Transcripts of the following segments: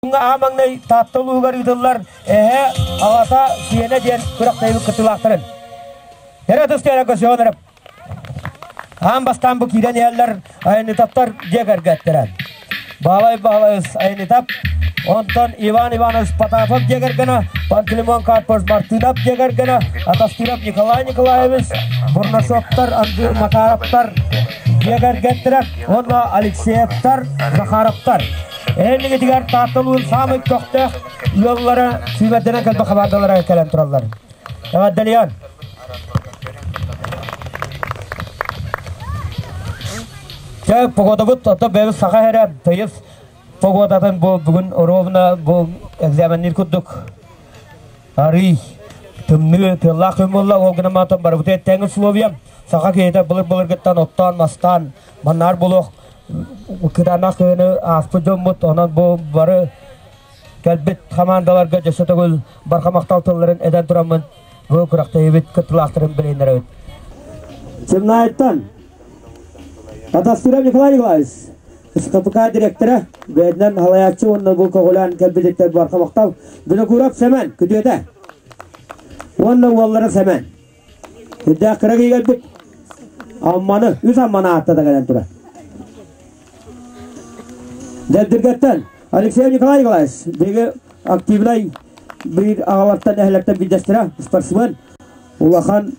Аан маҥнай Таатта улууһугар ыытыллар Эһэ аҕата сиэнэ диэн күрэхтэһии кыттыылаахтарын. Эрэ тыстыара көсөөн эрэ. Аан бастаан бу киирэн иһэллэр айаннытаптар дьиэ кэргэттэрэ. Баалай Баһылайыс Айаннытап, онтон Иван Иванович Потапов дьиэ кэргэнэ, Пантелеймон Карпович Мартынов дьиэ кэргэнэ, Атастыров Николай Николаевич, Бурнашовтар, Андрей Макаровтар дьиэ кэргэттэрэ уонна Алексеевтар, Захаровтар. Эһэннигитигэр Таатта улууһун саамай көхтөөх ыаллара сүүмэрдэнэн кэлбит хамаандалара кэлэн тураллар. Эҕэрдэлиэн! Чэ, погодабыт ото бэйэбит саха эрэ тыйыс погодатын бу бүгүн ровно бу экзаменнир курдук арый тымныы тыаллаах күн буолла ол гынан баран барыбыт эттэҥ условия саха киһитэ былыр-былыргыттан оттоон мастаан маннаар буолуох кытаанах кыһыны ааспыт дьоммут, онон бу бары кэлбит хамаандаларга дьөссө төгүл барҕа махтал тылларын этэн тураммын бу күрэхтэһиибит кыттыылаахтарын билиһиннэрэбит. Семнайттан Атастыров Николай Николаевич, СКПК директора, бэйэтинэн халайааччы уонна бу көҕүлээн кэлбититтэн барҕа махтал. Винокуров Сэмэн, күтүөтэ. Уонна уоллара Сэмэн. Үрдээх кыра киһи Амманы, үс Амманы ааттата кэлэн турар. Дэбдиргэттэн Алексей Николай Николаевич, биһиги активнай биир аҕалартан эһэлэртэн биирдэстэрэ, спортсмен. Улахан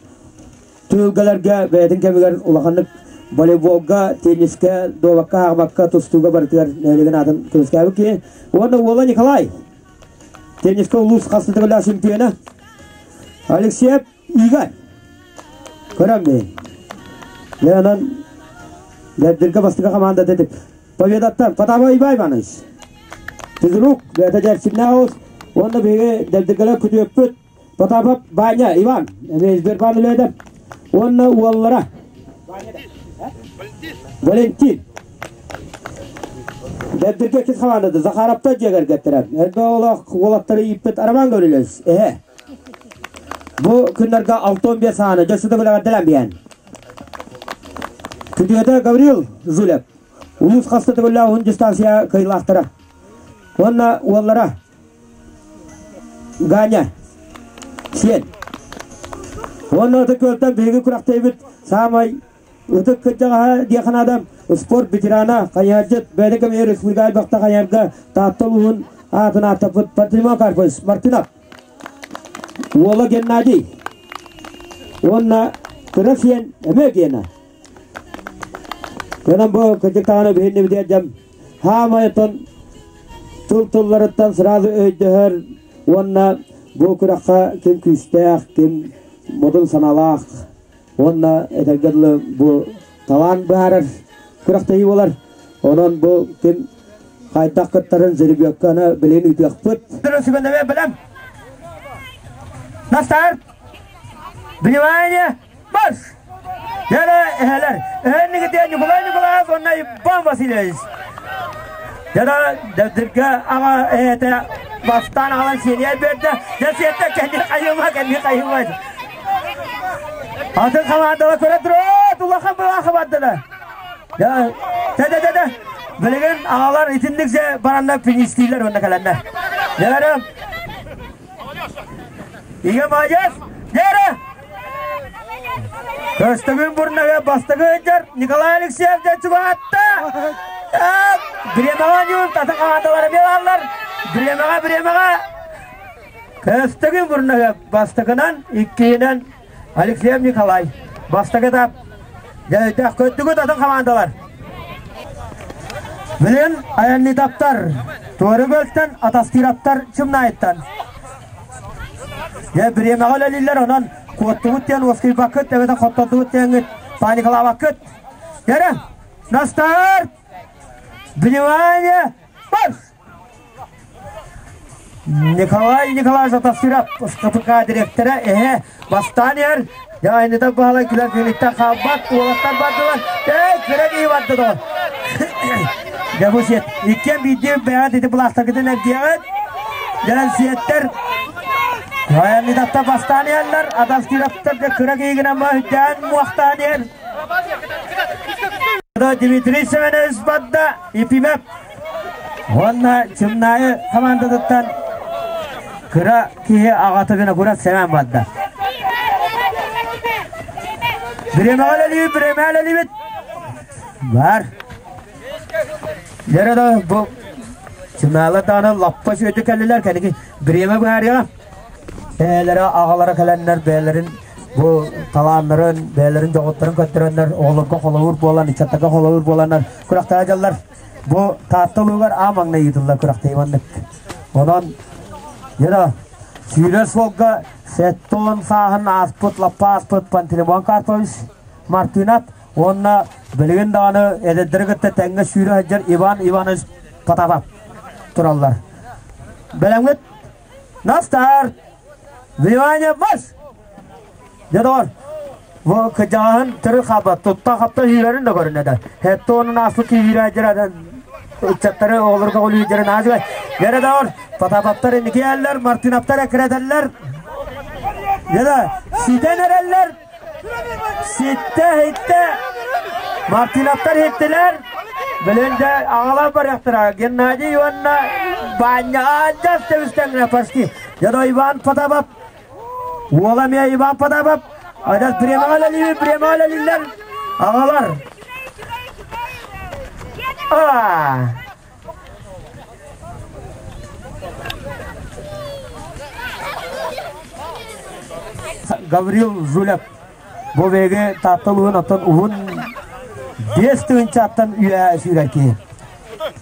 түһүлгэлэргэ бэйэтин кэмигэр улаханнык волейболга, теннискэ, дуобакка, хаамакка, тустууга барытыгар нэһилиэгин аатын көмүскээбит киһи. Уонна уола Николай, теннискэ улуус хас да чемпиона. Алексеев Игорь. Көрөн бэйин. Леонан Дэбдиргэ бастакы команда дедик. Победаттан Потапов Иван Иванович. Физрук бэйэтэ дьэрсимнээх уонна биһиги Дэбдиргэлэр күтүөппүт Потапов Ваня Иван эмиэ Сбербаан үлэһитэ уонна уоллара Валентин. Дэбдиргэ иккис хамаандата Захаровтар дьиэ кэргэттэрэ. Элбэх оҕолоох уолаттары ииппит Роман Гаврильевич эһэ. Бу күннэргэ 65 ааны дьөссө төгүлэҕэрдэлээн биһэн. Күтүөтэ Гаврил Жулев улуус хаста төгүллээх уһун дистанция кыайыылаахтара. Уонна уоллара Ганя Сиэн. Уонна Ытык Күөлтэн биһиги күрэхтэһиибит саамай ытык кырдьаҕаһа диэххэ наада спорт ветерана, хайыһардьыт, бэйэтэ кэмигэр республика элбэхтэ хайыһарга Таатта улууһун аатын ааттаппыт Пантелеймон Карпович Мартынов. Уола Геннадий уонна кыра сиэн эмиэ Гена. Кынан бу кырдьык даҕаны биһиннибитигэр дьэм хаамай оттон тыл тылларыттан сразу өйдөһөр уонна бу күрэххэ ким күүстээх, ким модун санаалаах уонна этэргэ дылы бу талаан быһаарар күрэхтэһии буолар. Онон бу ким хайдах кыттарын жеребьевканы билигин ыытыахпыт. Сүбэнэмэ бэлэм. На старт! Внимание! Марш! Дьэ эһэлэр, эһэннигитэ Николай Николаев уонна Иван Васильевич. Дьэ Дэбдиргэ аҕа эһэтэ бастаан аҕалан сиэниэ биэрдэ. Дьэ сиэттэ кэнни хайыма, кэнни хайыма. Атын хамаандала көрө туруот, улахан былаа хамаандала. Дэ, дэ, дэ, дэ. Билигин аҕалар итинник же бараннар финистиилэр уонна кэлэннэр. Дьэ, Игэ молодец! Дьэ, Көстөгүн бурнага бастакы ыдьар Николай Алексеев дьэ чугаһатта. Бириэмэҕэ ньуун тата хамаандалара биалаллар. Бириэмэҕэ, бириэмэҕэ. Көстөгүн бурнага бастакынан, иккиһинэн Алексеев Николай. Бастакы этап. Дьэ, көттүгүт атын хамаандалар. Билин айаннытаптар, Туора Көлтөн, Атастыраптар Чымнаайыттан. Дьэ, бириэмэҕэ үлэлииллэр, онон куоттубут диэн уоскуйбаккыт, эбэтэр хоттордубут диэҥҥит паникалаабаккыт. Кэрэ, на старт! Внимание! Марш! Николай Николаевич Атастыров, СКПК директора, эһэ, бастаан иһэр, дьэ, айныта баһылай күлэр күнүттэн хаалбат, уолаттар бардылар, ээ, кыра киһи барда доҕор. Дьэ, бу сиэт, иккиэн биирдии бэйэҕит ити былаахтаргытын эргиэҕит, дьэ, сиэттэр, айаннытаттар бастаан иһэллэр, Атастыровтар дьэ кыра киһи гынан үрдээн муохтаан иһэр. Дмитрий Семенович барда, Ефимов. Уонна Чымнаайы хамаандатыттан кыра киһи аҕата Винокуров Сэмэн барда. Бириэмэҕэ үлэлиибит, бириэмэҕэ үлэлиибит. Бар. Дьэрэ да бу Чымнаалар даҕаны лаппа сүөтү кэллилэр, кэнники бириэмэ быһаарыаҕа. Бэйэлэрэ аҕалара кэлэннэр бэйэлэрин бу талааннарын, бэйэлэрин дьоҕуттарын көрдөрөннөр, оҕолорго холобур буолан, ыччаттарга холобур буоланнар күрэхтэһэ дьаллар. Бу Таатта улуугар аан маҥнай ыытыллар күрэхтэһии маннык. Онон Яра сүүрэр суолга 70 сааһын ааспыт, лаппа ааспыт Пантелеймон Карпович Мартынов уонна билигин даҕаны эдэрдэри кытта тэҥҥэ сүүрэ сылдьар Иван Иванович Потапов тураллар. Бэлэмҥит? На старт! Внимание, марш! Дьэ доҕор, бу кыдьаҕаһын төрүт хаалбат, тутта-хапта сүүрэрин да көрүнэ да. Хеттуонун ааспыт киһиирээдьэр ыччаттары оҕолорго олүйдэрин аазыбай. Дьэ доҕор, Потаповтар инники иһэллэр, Мартыновтар эккирэтэллэр. Дьэ да, ситэн эрэллэр. Ситтэ, иһиттэ. Мартыновтар иһиттилэр. Билин дьэ аҕалан барыахтара. Геннадий уонна Баанньа аадьас тэбистэҥҥэ почти. Дьэ Иван Потапов Уола эмиэ Иван Потапов. Адьас премаҕа үлэлиибит, премаҕа үлэлииллэр. Аҕалар. Аа! Гаврил Жулев бу бэйги Таатта улууһун оттон уһун 5 тыһыынчаттан үөһэ сүүрэр киһи.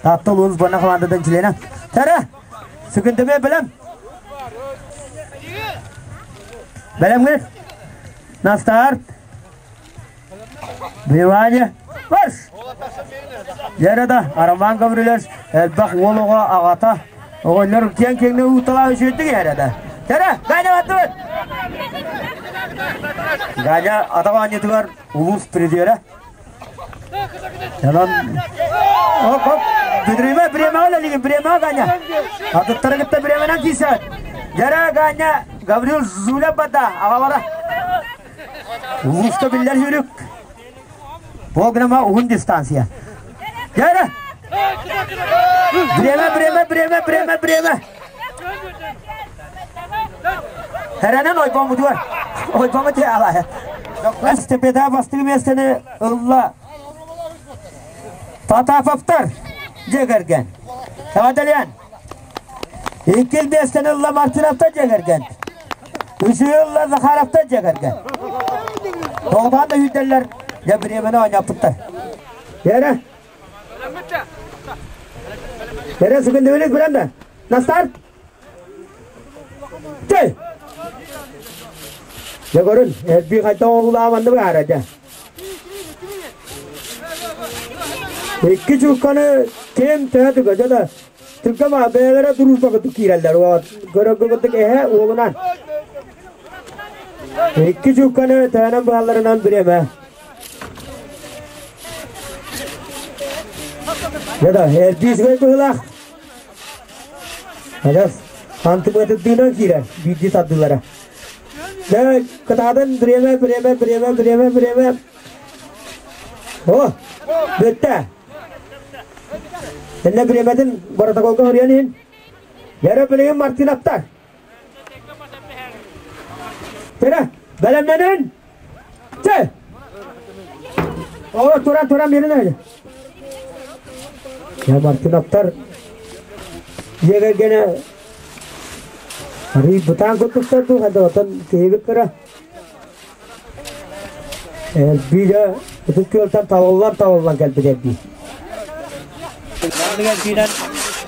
Таатта улууһун сборная хамаандатын чилиэнэ. Тара! Сүгүндэме бэлэм! Бэлэмҥит? На старт! Внимание! Марш! Дьэрэ да, Роман Гаврилович элбэх уол оҕо аҕата оҕонньор киэҥ киэҥник ууталаах үчүгэйдик иһэрэ да. Тара, Ганя баттыбыт! Ганя атах оонньуутугар улуус призера. Онон оп оп Бириэмэ, бириэмэҕэ үлэлиигин, бириэмэҕэ Ганя. Атыттары кытта бириэмэнэн киирсэҕит. Дьэрэ Ганя, Гаврил Жулев барда, аҕалара. Улууска биллэр сүүрүк. Программа уһун дистанция. Дьэрэ! Время, время, время, время, время. Эрэнэн ойбоммутугар. Ойбому тиалаа. Эстепеда бастыгы миэстэни ылла Потаповтар дьиэ кэргэн. Эҕэрдэлээн. Иккис миэстэни ылла Мартыновтар дьиэ кэргэн. Үсүһү ылла Захаровтар дьиэ кэргэн. Тоҕутаан да сүүрдэллэр, дьэ бириэмэни оонньоппуттар. Эрэ. Эрэ сүгүндүбүлүк билэн да. На старт! Чэй! Дьэ көрүн, эрбии хайдах оҕулаабанны баара дьэ. Икки чуукканы ким төһө түгэ дьэ да түргэ ма бэйэлэрэ дружба курдук киирэллэр. Көрөргө курдук эһэ уолунан. Икки чуукканы төһөнөн быһалларынан бириэмэ. Дьэ да, эрбии үчүгэй быһыылаах. Адьас, антыбыатыктыынан киирэр, биирдии тардыылара. Дьэ, кытаатан бириэмэ, бириэмэ, бириэмэ, бириэмэ, бириэмэ. О, бүттэ. Иннэ бириэмэтин протоколга суруйан иһин. Дьэрэ билигин Мартыновтар. Тирэ, бэлэмнэнин! Чэ! О, туран, туран биэрин öyle. Я Мартыновтар дьиэ кэргэнэ арый бытаан курдуктар дуу, ханна оттон киһибит кыра. Элбии да Ытык Күөлтэн талыллан-талыллан кэлбит элбии. Маннык элбиинэн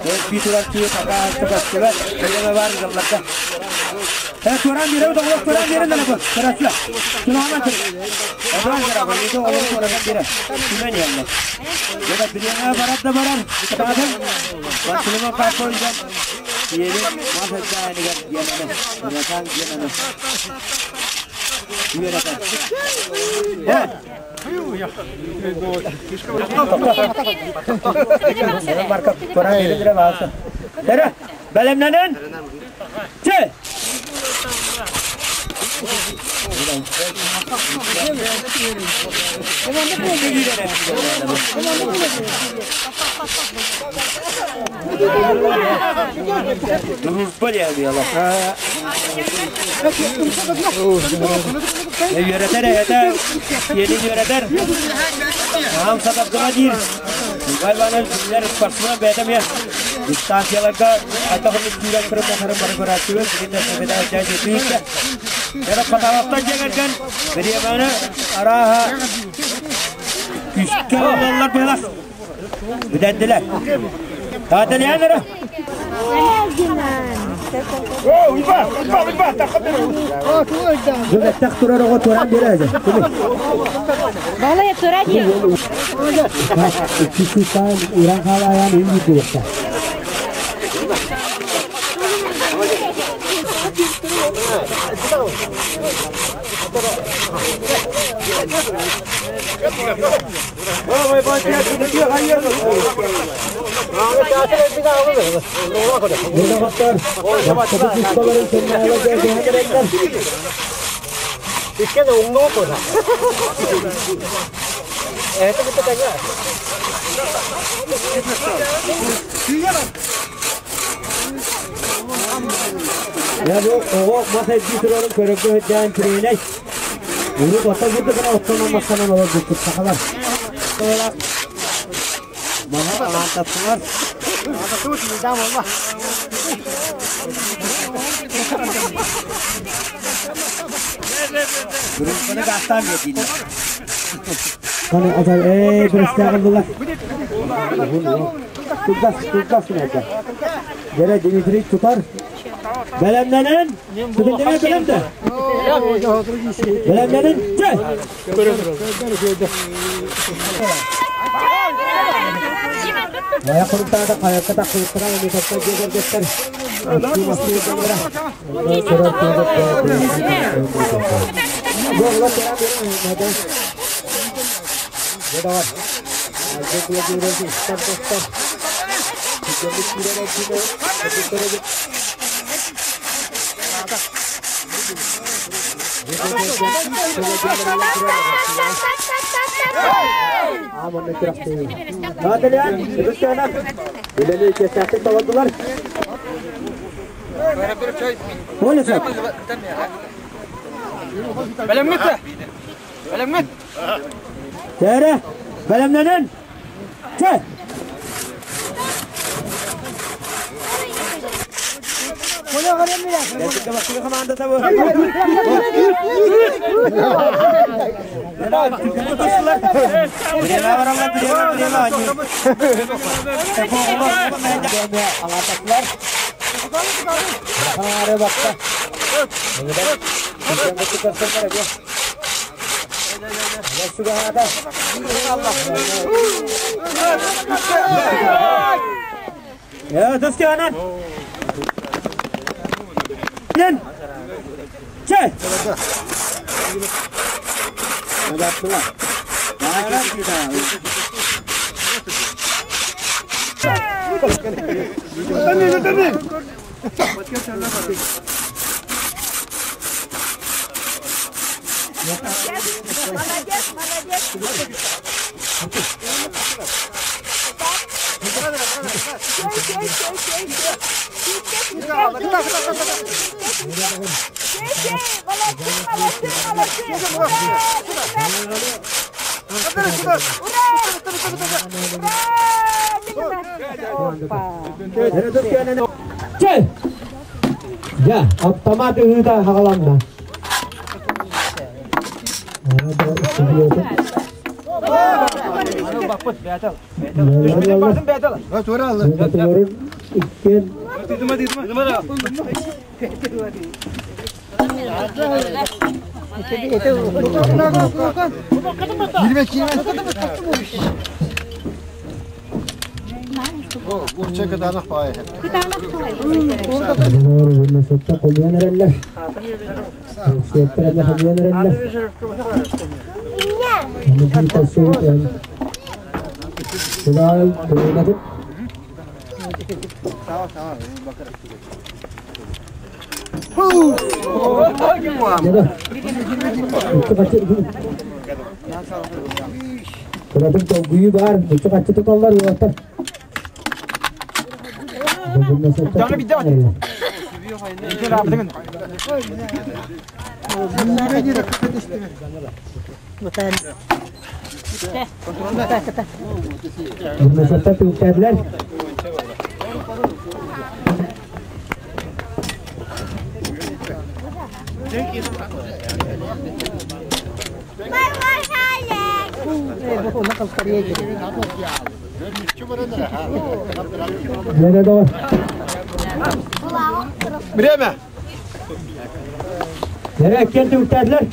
элбии турар киһи хатаһыста көстүбэт, бэлэмэ баар ыалларга. Э, туран биэрэбит, оҕолор туран биэрин да бу, көрөөччүлэр. Тураан Туран биэрэ, бу оҕолор туран биэрэ. Түмэн иһэллэр. Дьэ, бириэмэ барар да барар, кытаатын. Василий Карпович Иэри мас эрдээһинигэр диэнэни, ырыатаан диэнэни үөрэтэр. Бэлэмнэнин! Чэ! Үөрэтэр эһэтэ, сиэнин үөрэтэр. Аам сатабдыма диир. Николай Иванович биллэр спортсмен бэйэтэ эмиэ дистанцияларга хайдах оннук күүрэн кырымнатарын бары көрөөччүгүн билин да сэбэтэ дьэ Дьэ Поталовтан дьиэ кэргэн бириэмэни арааһа күүскэ ылаллар быһылах. Бүтэрдилэр. Тааталыйан эрэ. Бүгеттэх турар оҕо туран биэрээдэ. Балай тура диye. Икки күн уран хаалаан ин биирдэ. Я бу оҕо мас эрдии турарын көрөргө сылдьан тирeenэй. Урут ото бурдугuna оттонон мастанан олорбуппут сахалар. Маһы аҕаантаттылар. Группаны гаастаан биэрдиилэр. Каны азар ээ бүрүстээҕин Тулгас, тулгас гынарга. Дьэрэ Дмитрий тутар. Бэлэмнэнэн. Түгүндэмэ бэлэмдэ. Бэлэмнэнэн. Чэ! Ая курутаада хайакка тахсыбыттара Николай дьиэ кэргэттэр Үлэни чэстээхтик толордулар. Полисов. Бэлэммит! Бэлэммит! Тәрі, бэлэмнэнэн! Чэ! Молодец, молодец. Чэ! Я, автомат ыыта хагаланна. Кыратык долгуйуу баар, буччу-хаччы туталлар уолаттар. Бурнасаттар түгүктээтилэр. Время! Nereye kendi ülkeler?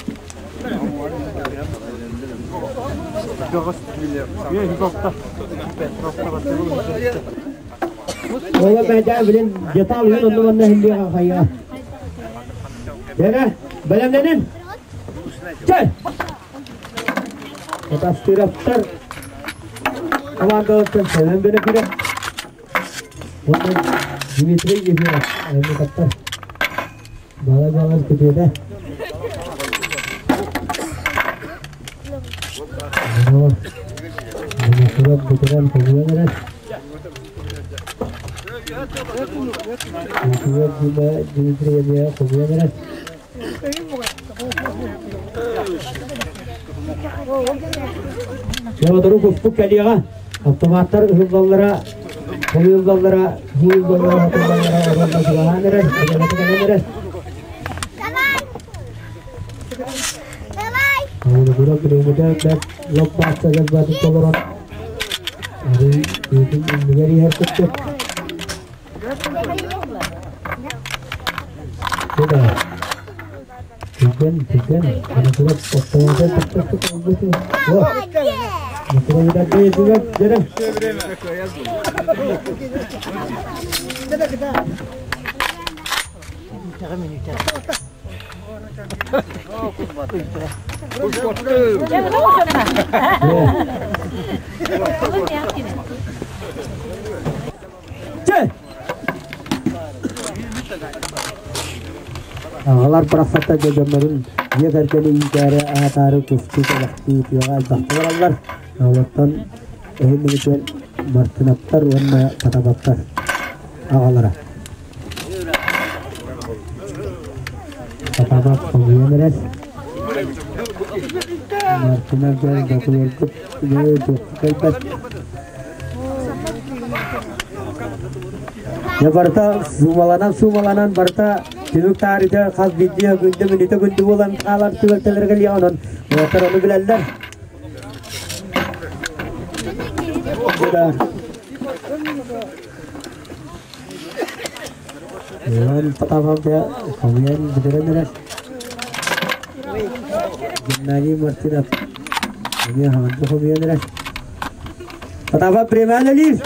Ола бәдә билен детал юн онны манна хилли хая. Дәрә, бәләмнәнен. Чәй. Отастыраптар. Командалыктан сәлем бере кире. Ондан Дмитрий Ефимов, әмі Бала бала күтеді. Жолдору куспук кэлиэҕэ автоматтар ыһыллаллара, хомуйуллаллара, хииллаллара, хатыллаллара, уонна чугаһаан эрэр, эгэлэтэ эрэр. Ону билиҥҥитэ бэрт лоп-бааччы дьалбаатын толорон, арыый үүтүн иннигэр иһэр курдук. Сюда. Түргэн, түргэн, Винокуров автомата тахтахты колбуту. О! Винокуров видать, дерем. Чэ! Аҕалар барахсаттар дьоннорун дьиэ кэргэни иитээри аатаары кустуу кэлэхтии тыаҕа элбэхтэ бараллар. Олортон эһин Мартынаптар уонна Потапаптар аҕалара. Потапап хомуйан эрэр. Мартынов дьон докумуонкут кэлбэт. Дьэ барыта суумаланан-суумаланан барыта түмүк таарыйда хас биирдии күндү мүнүүтэ күндү буолан хаалар түбэлтэлэргэ кэлиэҕэ онон уолаттар ону билэллэр. Иван Потапов дьэ хомуйан бүтэрэн эрэр. Геннадий Мартынов эмиэ хаҥанчы хомуйан эрэр. Потапов премиальный лиир!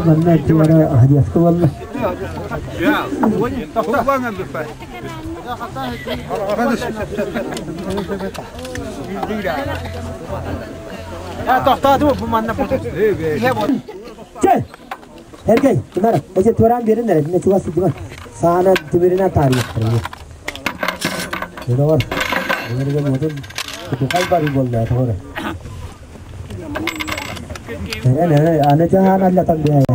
Манна иччилэрэ аһадьыаска буолла. Чэ! Эргэй, Тимара, эче туораан биэрин эрэ, не чугас сылдьыма. Саана тимиринэн таарыйыахтара. Доҕор, Эҥэргэ муотун кутукай барыы буолла, тоҕор. Эрэн, эрэн, аны чаһаан аллатан биһэйэ.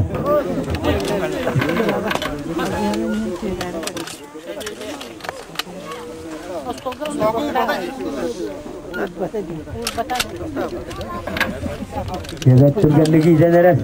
Эбэт түргэнник иитэн эрэр.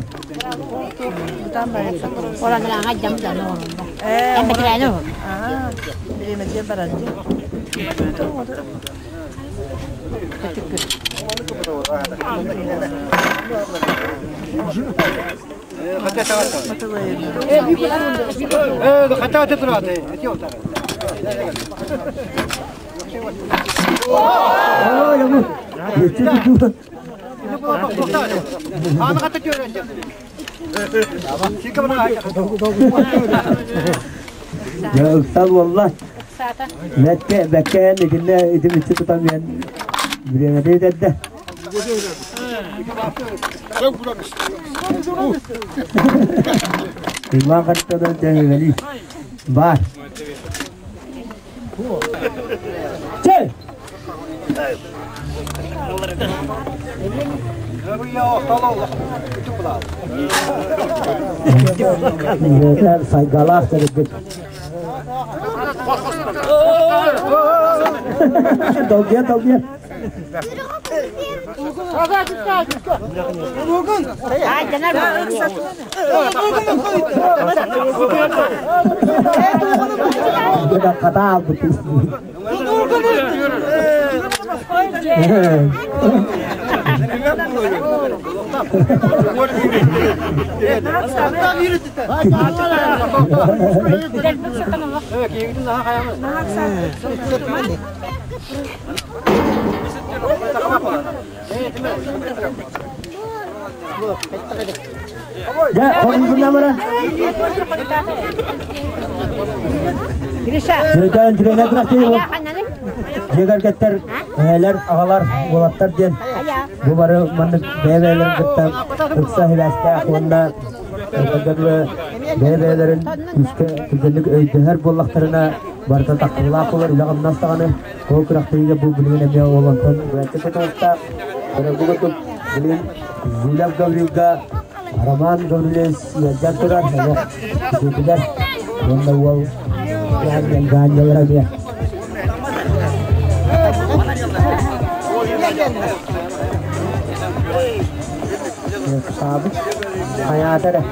Я ыксал буолла. Бэккэ, бэккэ итиннэ ити мүччү тутан биэн бириэмэтэ үтэрдэ. Иван Харитонов дьэ Бар. Чэй! Сайгалаах тэрилбит. Долгуйа, долгуйа. Хата албыт. Дьэ, хонугунна бара. Сүрдээн тренер күрэхтэһии Дьиэ кэргэттэр, эһээлэр, аҕалар, уолаттар диэн бу бары маннык бэйэ-бэйэлэрин кытта ыкса сибээстээх уонна бэйэ-бэйэлэрин күүскэ түргэнник өйдөһөр буоллахтарына барыта тахсыылаах буолар үлэ-хамнас даҕаны ол күрэхтэһиигэ бу билигин эмиэ ол онтон быһаччы тутулуктаах. Бу курдук билигин Зуляв Гаврилга Роман Гаврильевич ыалдьан турар, олох үтүөтүгэр уонна уол Гаанньалара эмиэ. Саабыт хайаата эрэ.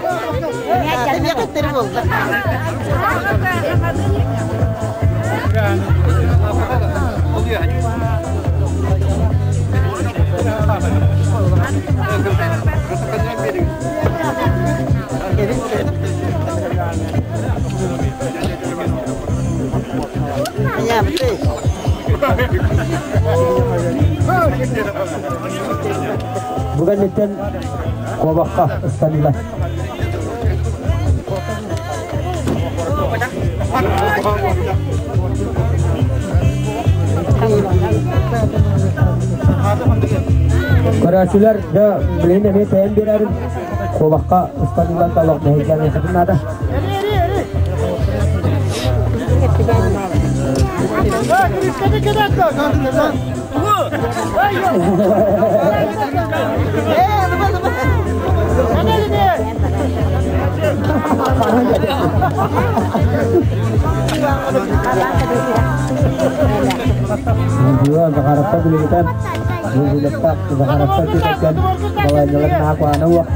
Бу кэнниттэн куобахха ыстаныылар. Көрөөччүлэр дьэ билигин эмиэ тэйэн биэрэрин куобахха ыстаныылар да олох мэһэйдээмиэххитин наада. Захаровтар билигитэ Захаровтар түтөккөн балайналар наакуана уох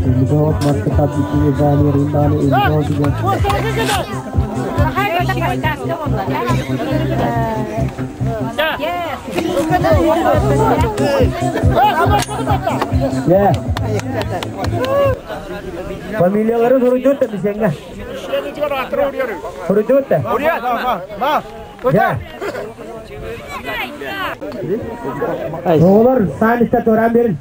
Илгоот маскытап итини риндааны илгоот Yeah. Фамилиялары суруйдуут да бисеңге. Суруйдуут да. Я. Оҕолор саан туоран берин.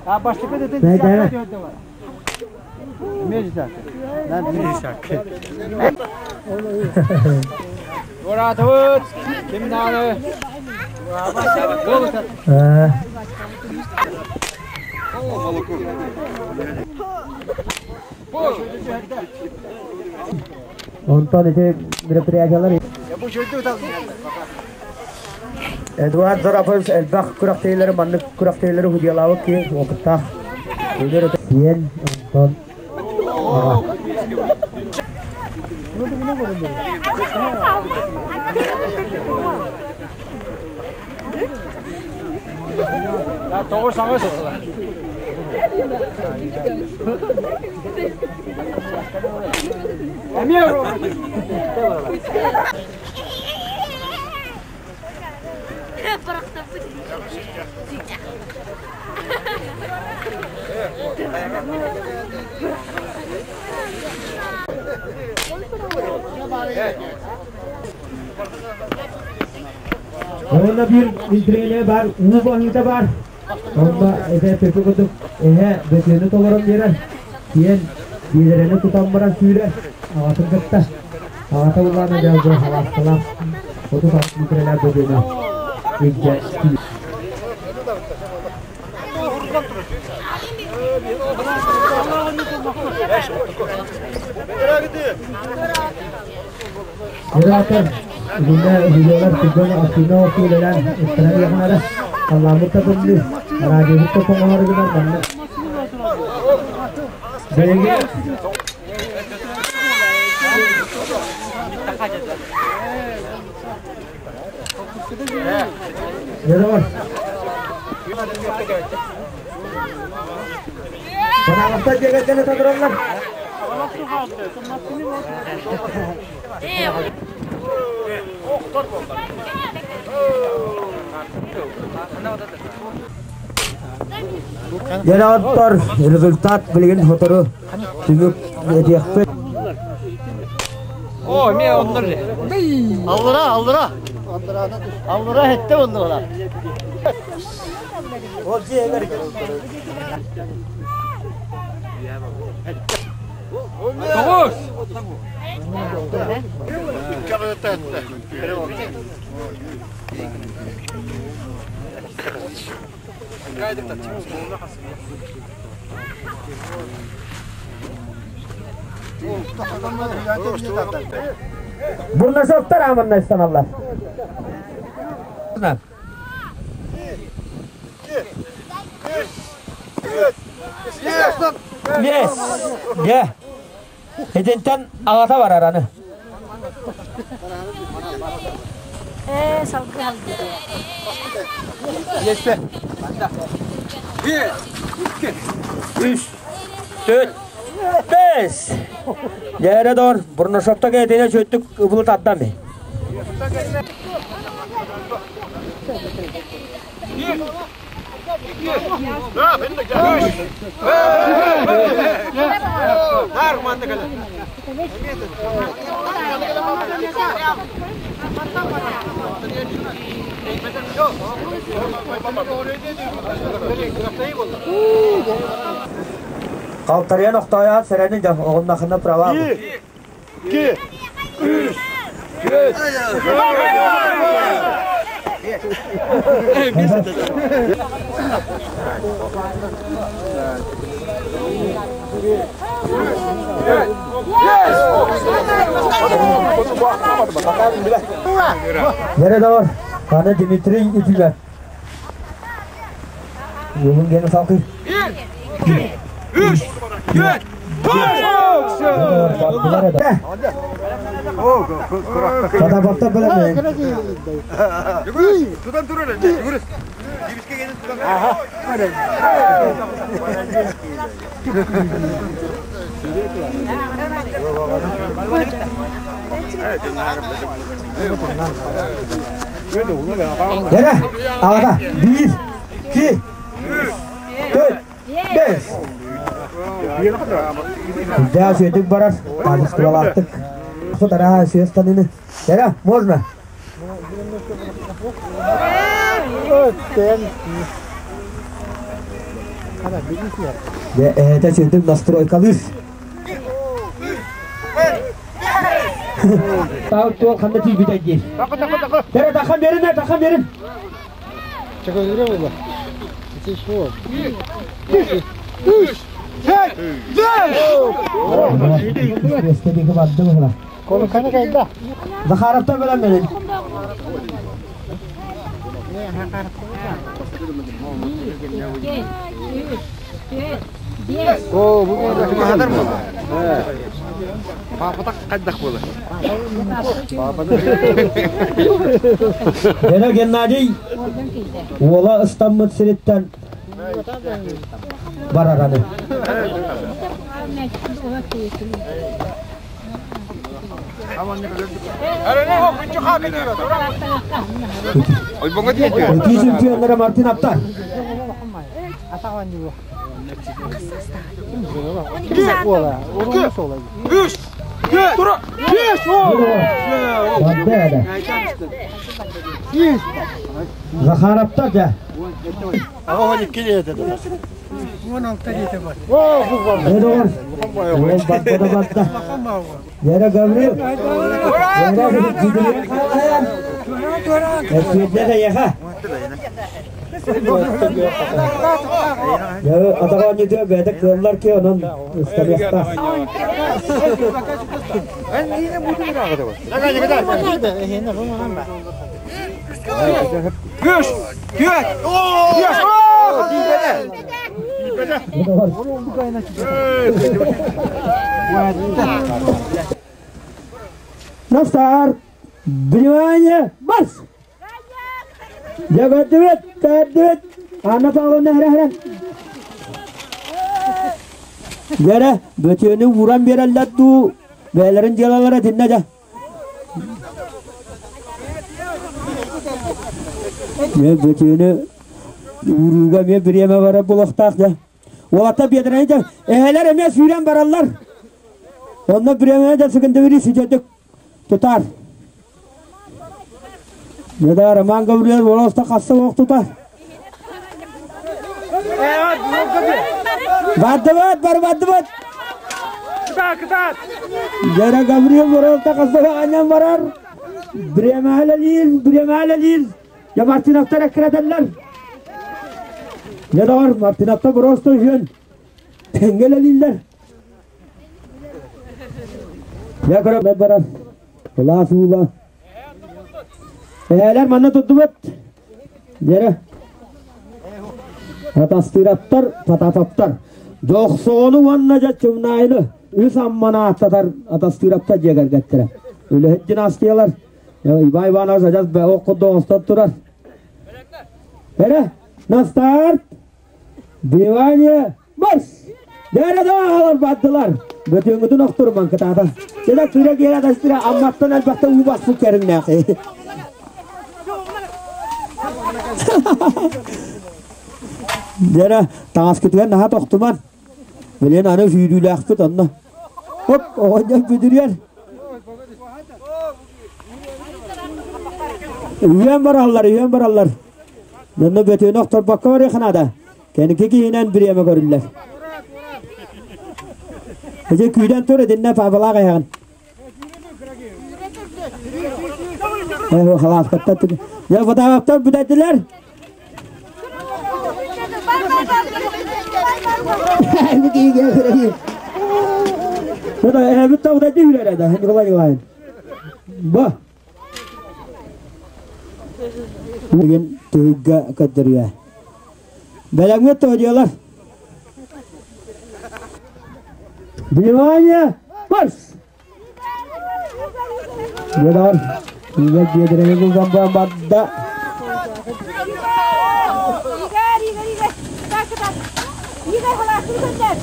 Туораатыбыт, ким даҕаны Онтон ити мероприятиялар Эдуард Зарапович элбэх күрэхтэһиилэри маннык күрэхтэһиилэри судьуйалаабыт киһи опыттаах. Сиэн онтон Тоҕус аҕыс. Эмиэ Онно биир интриэнэ бар, уу баһыыта бар. Онно эбэ төкө курдук эһэ бөтүөнү толорон биэрэр. Сиэн Биэдэрэни тутан баран сүүрэр, аҕатын кытта. Аҕата улаана дьалбы халаасталаах 36 митрэлээх бөдөҥө илдьэ киирэр. Оратор Итиннэ видеолар түргэн активно үлэлээн ыттаран иэхнара халлааммыт да тымныы, радиобыт да тоҥоһор гынан манна Билиги Дьэ, Санаабыттар дьиэ кэргэнэ тураллар. Дьэ, результат билигин сотору түмүк этиэхпит. О, эмиэ оннор Аллара, аллара. Аллара хетте оннора. Ол дьиэлэр Тоҕус. Бурнашовтар ааманнайстаналлар. Yes. Дьэ. Итинтэн аҕата барар аны. Ээ, салгыы халгыы. Биэстэ. Биир, икки, Үс, төрт, бэс. Дьээрэ доор, Бурнашовта кэтине чөттүк ыбылы тардами. Халтарыйан охтоойоон сэрэнин дьон оҕуннахына права. Икки, үс, төрт. Дьэрэ доҕор, аны Дмитрий Итүгэр. Юлун гені салқый. Икки, үс, төрт, бес! Сатабаттар билеме. Тутан турар, жүрүс. Жибиске келин тутан. Дьэрэ, аҕата, биир, икки, төрт, бэс. Үрдээх үчүгэйдик барар, хаачыстыбалаахтык. Араа сиэстаныны. Дьэрэ, можно? Дьэ, эһэтэ үчүгэйдик настройкалыыр. Тау туол ханна тиийбитэй диир. Дьэрэ, тахан берин, тахан берин. Үс, барды быһыла. Захаровтар бөлөмнөнүн. Дьэ, Геннадий уола ыстаммыт сириттэн барар аны. Итии чемпионнара Мартин Аптар. Үс, төрт, бес, Барды Захаровтар дьэ. Дьэ доҕор, уол барда да барда. Вера Гаврил, Вера Гаврил Эппиэтинэ эйиэхэ. Дьэ, атаҕа оонньуутугар бэйэтэ кыаллар ки, онон ыстарыахтаах. Үш, түөрт, биэс, На старт! Внимание! Марш! Дьэ, көрдүбүт, Анна Павловна хара-хара. Дьэрэ, бөтүөнү ууран биэрэллэр дуу, бэйэлэрин дьыалалара итиннэ дьэ. Мен бөтүөнү уурууга эмиэ бириэмэ барар буолуохтаах дьэ. Уолаттар биэдэрэ дьэ, эһэлэр эмиэ сүүрэн бараллар. Онно бириэмэни да сыгындыбыри сүдьөдүк тутар. Неда Роман Гаврилович Волоста хасса ох тутар. Бардыбыт, барбардыбыт. Кытаат, кытаат. Жара Гаврил Волоста хасса аннан барар. Бремалалил, бремалалил. Я Мартиновтар эккиретеллер. Не бар, Мартиновтар просто үһүөн тэҥҥэлэлииллэр. Я көрө барар. Кылаас уула. Эһээлэр манна турдубут. Дьэрэ. Атастыыраттар, Потаповтар. Дьохсоҕону уонна дьэ Чымнаайыны үс амманы ааттатар атастыыраттар дьиэ кэргэттэрэ. Үлэһит династиялар. Иван Иванович адьас ох курдук оҥостон турар. Эрэ, на старт! Внимание! Марш! Дээрэ да бардылар. Бөтүөҥҥүтүн охторуман кытаата. Дьэ кыра киэрэ тастыра Амматтан элбэхтэ уу баспыт кэриҥнээх. Дьэрэ таҥаскытыгар наһаа тохтуман. Билин аны сүүрүүлээхпит онно. Хоп, оҕонньор бүдүрүйэр. Үйэн бараллар, үйэн бараллар. Дьонно бөтүөнү охторбокко барыахха наада. Кэнники киһинэн бириэмэ көрүллэр. Ити күүтэн тур итиннэ паапалаах эһэҕин. Э, халааскаттан Дьэ, Потаповтар бүтэрдилэр. Эбит тавда дүүрэрэ да, Николай Николаевич. Ба. Бүгүн түһүлгэ көрдөрүө. Бэлэмҥэ тоодьуолар. Внимание! Марш! Дедор, үйэ биэдэрэни булган барда. Игорь, Игорь, Игорь. Так, так. Игорь, халасын көтер.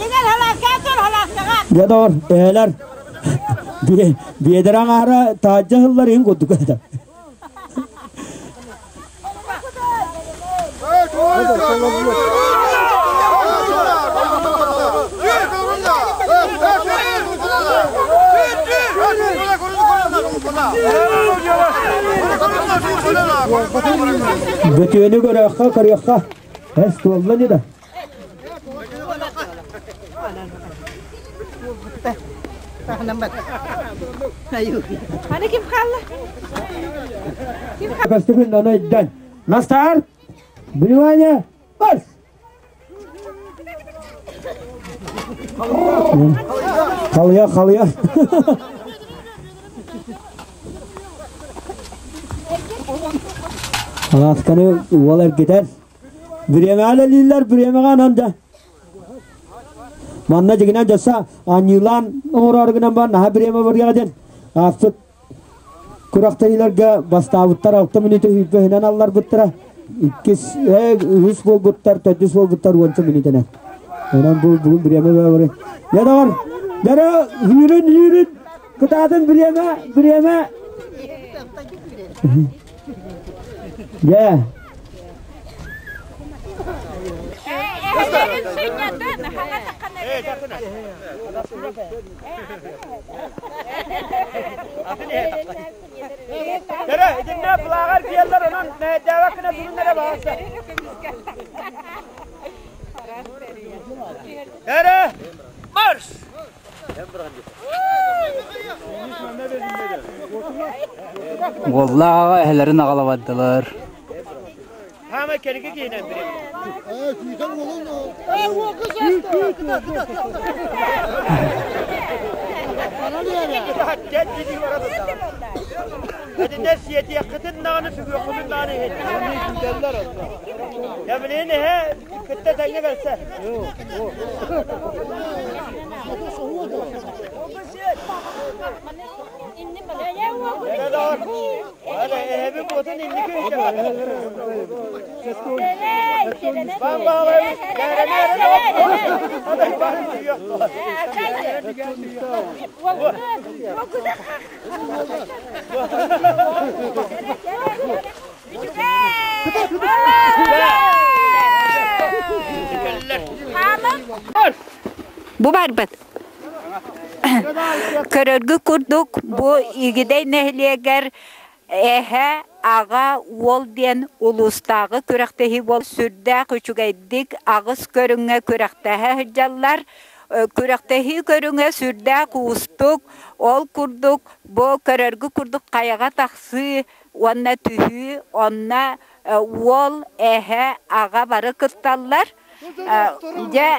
Игорь, халаска тур, халаскаға. Дедор, эһэлэр биэдэрэ аҥаара таадьа ыһыллар иһин курдук этэ. Бөтүөнү көрүөххэ, көрүөххэ. Эс туолла ини да. Аны ким хаалла? Ким Көстүгүн ону өйдөн. На старт! Внимание! Марш! Халыйа, халыйа. Алаасканы уол эргитэр. Бириэмэҕэ үлэлииллэр, бириэмэҕэ анан да. Манна дьигинэн дьасса анньыылаан оҥороору гынан баран наһаа бириэмэ барыаҕа диэн ааспыт күрэхтэһиилэргэ бастаабыттар 6 мүнүүтэ сүүрбэһинэн алларбыттара. Иккис, үһүс буолбуттар, төрдүс буолбуттар уонча мүнүүтэнэн. Онон бу бүгүн бириэмэ бары. Дьэ доҕор, дьэ сүүрүн, сүүрүн, кытаатын бириэмэ, бириэмэ. Дьэ. Кere, итиннэ плаҕар биэллэр онон нээдээбэккинэ бүгүннэрэ баҕаста. Кere, марш! Уоллаах аҕа эһэлэрин аҕала бардылар. Хаамай кэлиги киинэн билим. Этинэ сиэтиэххитин даҕаны сүгүөххүтүн даҕаны иһин. Я билин эһэ кытта тэҥҥэ кэлсэ. Эһэбин куотун инники Бу барбыт. Көрөргүт курдук, бу Игидэй нэһилиэгэр Эһэ, аҕа, уол диэн улуустааҕы күрэхтэһии буол сүрдээх үчүгэйдик аҕыс көрүҥҥэ күрэхтэһэ сылдьаллар. Күрэхтэһии көрүҥэ сүрдээх уустук, ол курдук бу көрөргүт курдук хайаҕа тахсыы уонна түһүү, онно уол, эһэ, аҕа бары кытталлар. Дьэ,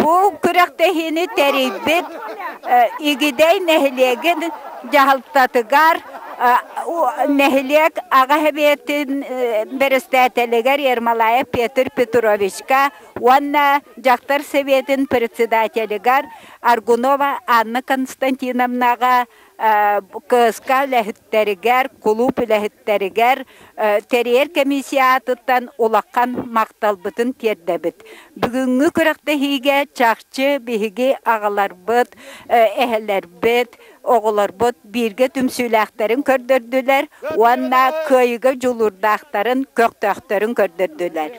бу күрэхтэһиини тэрийбит Игидэй нэһилиэгин дьаһалтатыгар нэһилиэк аҕа сэбиэтин бэрэстээтэлигэр Ермолаев Петр Петровичка уонна дьахтар сэбиэтин председателигэр Аргунова Анна Константиновнаҕа КСК үлэһиттэригэр, кулууп үлэһиттэригэр тэрийэр комиссия аатыттан улахан махталбытын тиэрдэбит. Бүгүҥҥү күрэхтэһиигэ чахчы биһиги аҕаларбыт, эһэлэрбит, оҕолорбут бииргэ түмсүүлээхтэрин көрдөрдүлэр уонна кыайыыга дьулуурдаахтарын, көхтөөхтөрүн көрдөрдүлэр.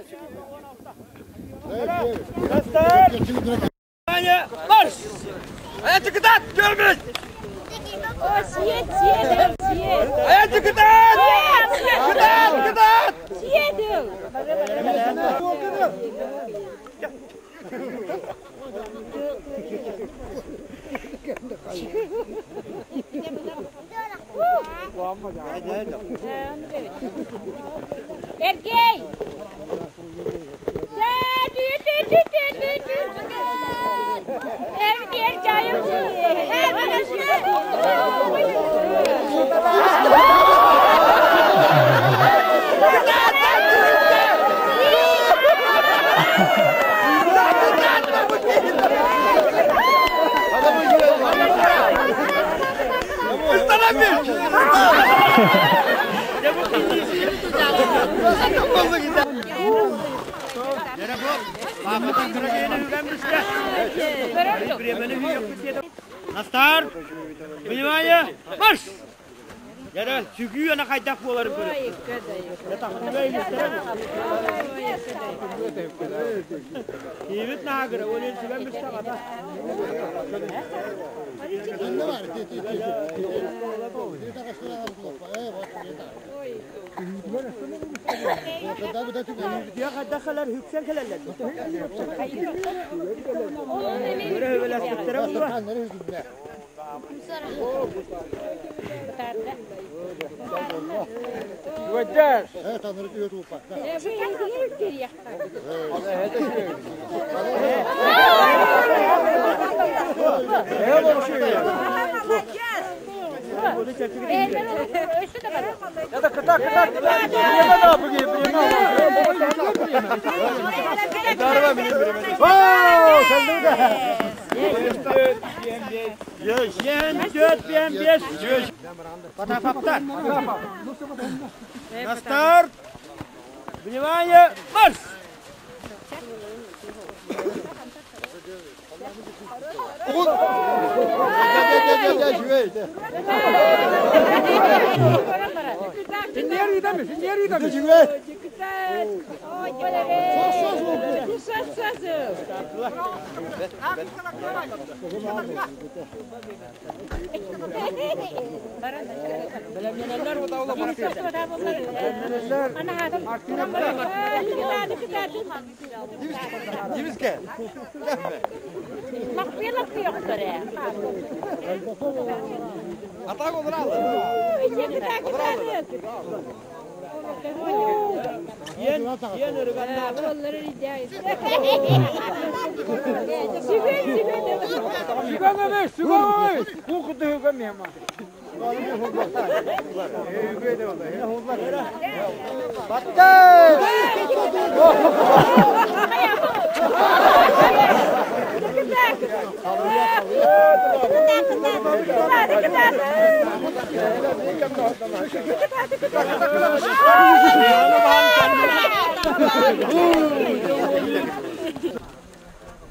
Марш! Айа кытаат, көрбүт! Айа кытаат! Кытаат, кытаат! Эргей! На старт! Внимание! Марш! Яра, сүгүү ана хайдах буоларын көрө. Киевит наагыра, ол ен сүгэн бүстэ Хайдах хүксэн кэлэллэр. На старт! Внимание! Марш!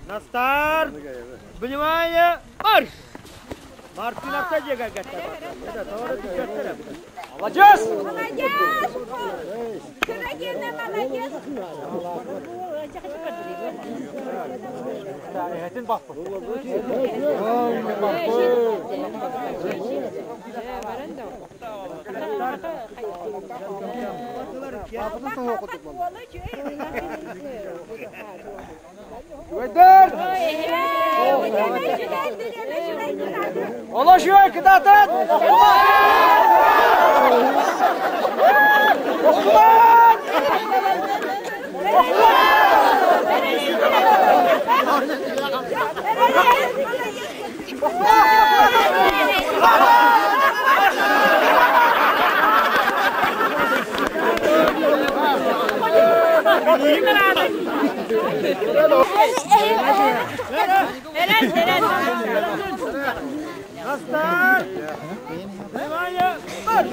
На старт! Внимание! Марш! Мартыновка Молодец! Молодец! Кырагина, молодец! Олошуй кытаатын! На старт! Внимание! Марш!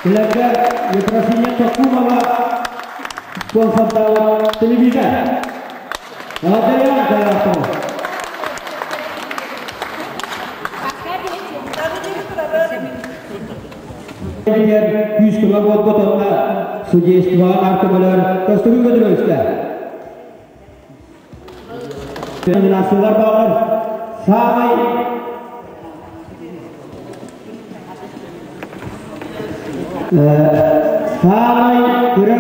Дьэ Ефросинья Токумова спонсордала телевизор. Благодаря за Күүс-көмө буолбут онно судействоҕа наркомалар көстүгүн көтүрөстө. Номинациялар баалар. Самый Саамай кыра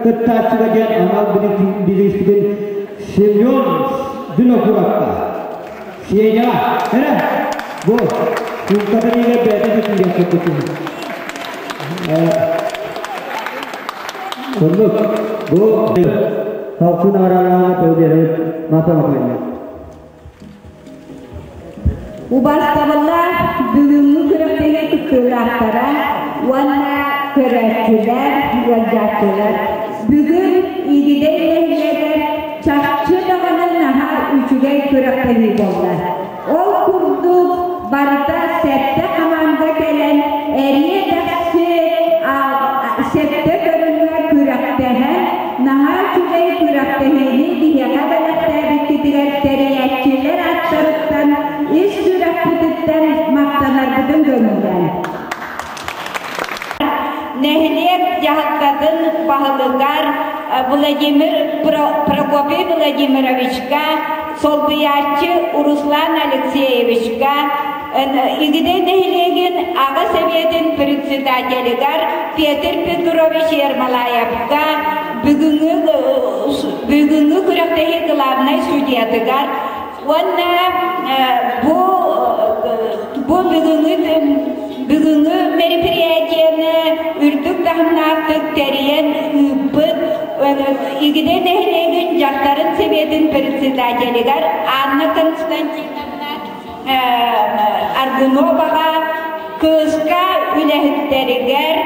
кыттааччыга диэн анал бирииспитин Семен Винокуровка Сеня эрэ бу суумкатын иһигэр бэйэтэ да киирэн кэлбитин Оннук бу салгын араана пөдерет матаматыгар Убастабыллаах бүгүҥҥү күрэхтэһии кыттыылаахтара уонна көрөөччүлэр, ыалдьааччылар! Бүгүн Игидэй нэһилиэгэр чахчы даҕаны наһаа үчүгэй күрэхтэһии буолла. Ол курдук барыта сэттэ хамаанда кэлэн эриэ-дэхси сэттэ көрүҥҥэ күрэхтэһэн, наһаа үчүгэй күрэхтэһиини биһиэхэ бэлэхтээбиккитигэр тэрийээччилэр ааттарыттан ис сүрэхпититтэн махтанарбытын көҥүллээн. Нэһилиэк дьаһалтатын баһылыгар Владимир Прокопий Владимировичка, солбуйааччы Руслан Алексеевичка, Игидэй нэһилиэгин Аҕа Сэбиэтин председателигэр Петр Петрович Ермолаевка, бүгүҥҥү бүгүҥҥү күрэхтэһии главнай судьуйатыгар уонна бу бу бүгүҥҥү бүгүҥҥү мероприятиены үрдүк таһымнаахтык тэрийэн ыыппыт Игидэй нэһилиэгин дьахтарын сэбиэтин председателигэр Анна Константиновна Аргуноваҕа, кыыска үлэһиттэригэр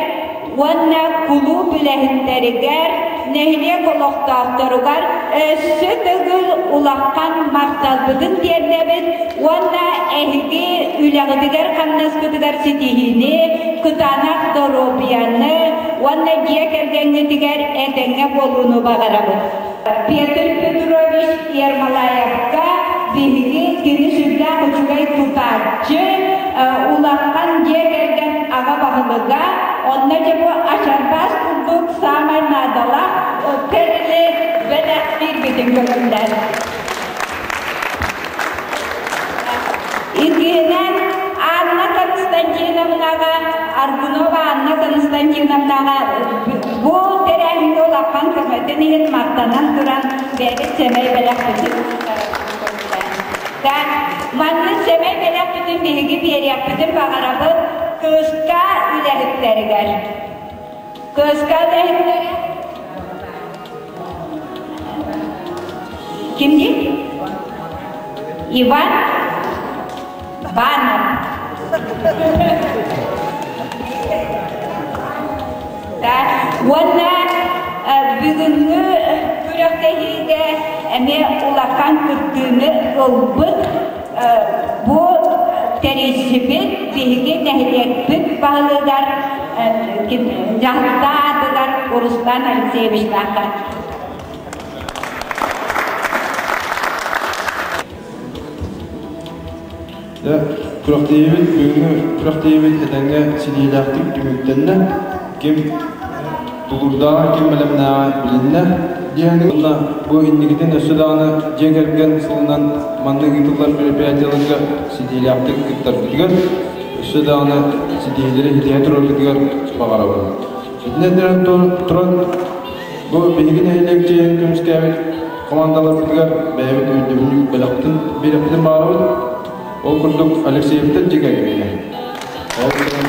уонна кулууп үлэһиттэригэр, нэһилиэк олохтоохторугар өссө төгүл улахан махталбытын тиэрдэбит уонна эһиги үлэҕитигэр-хамнаскытыгар ситиһиини, кытаанах доруобуйаны уонна дьиэ кэргэҥҥитигэр этэҥҥэ буолууну баҕарабыт. Петр Петрович Ермолаевка биһиги кини сүрдээх үчүгэй тутааччы, улахан дьиэ кэргэн аҕа баһылыга, онно дьэ бу ачарбаас курдук саамай наадалаах тэрили бэлэхтиирбитин көҥүллээн. Иккиһинэн Анна Константиновнаҕа, Аргунова Анна Константиновнаҕа бу тэрээһиҥҥэ улахан көмөтүн иһин махтанан туран бэйэбит сэмэй бэлэхпитин Маннык сэмэй бэлэхпитин биһиги биэриэхпитин баҕарабыт кыска үлэһиттэригэр. Кыска үлэһиттэрэ Кимдик? Иван Банов. Уонна бүгүҥҥү күрэхтэһиигэ эмиэ улахан кыттыыны ылбыт бу тэрийсибит биһиги нэһилиэкпит баһылыгар дьаһалта аатыгар Руслан Алексеевичтаахха. Күрэхтэһиибит бүгүҥҥү күрэхтэһиибит этэҥҥэ ситиһиилээхтик түмүктэннэ. Ким тулуурдааҕа, ким бэлэмнээҕэ билиннэ. Диэн уонна бу инникитин өссө даҕаны дьиэ кэргэн сылынан маннык ыытыллар мероприятиеларга ситиһиилээхтик кыттаргытыгар, өссө даҕаны ситиһиилэри ситиһэ тураргытыгар баҕарабын. Итинэн туран бу биһиги нэһилиэк дьиэһин көмүскээбит командаларбытыгар бэйэбит өйдөбүнньүк бэлэхпитин биэрэппитин баҕарабыт. Ол курдук Алексеевтар дьиэ кэргэҥҥэ. Ол курдук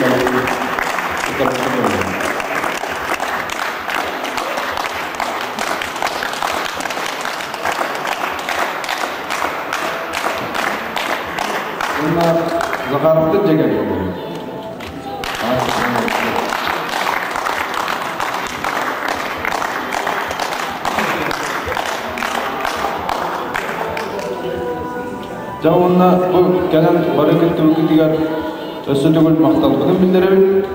Уонна Захаровтар дьиэ кэргэҥҥэ. Дьэ уонна бу кэлэн бары кыттыбыккытыгар өссө төгүл махталбытын биллэрэбит.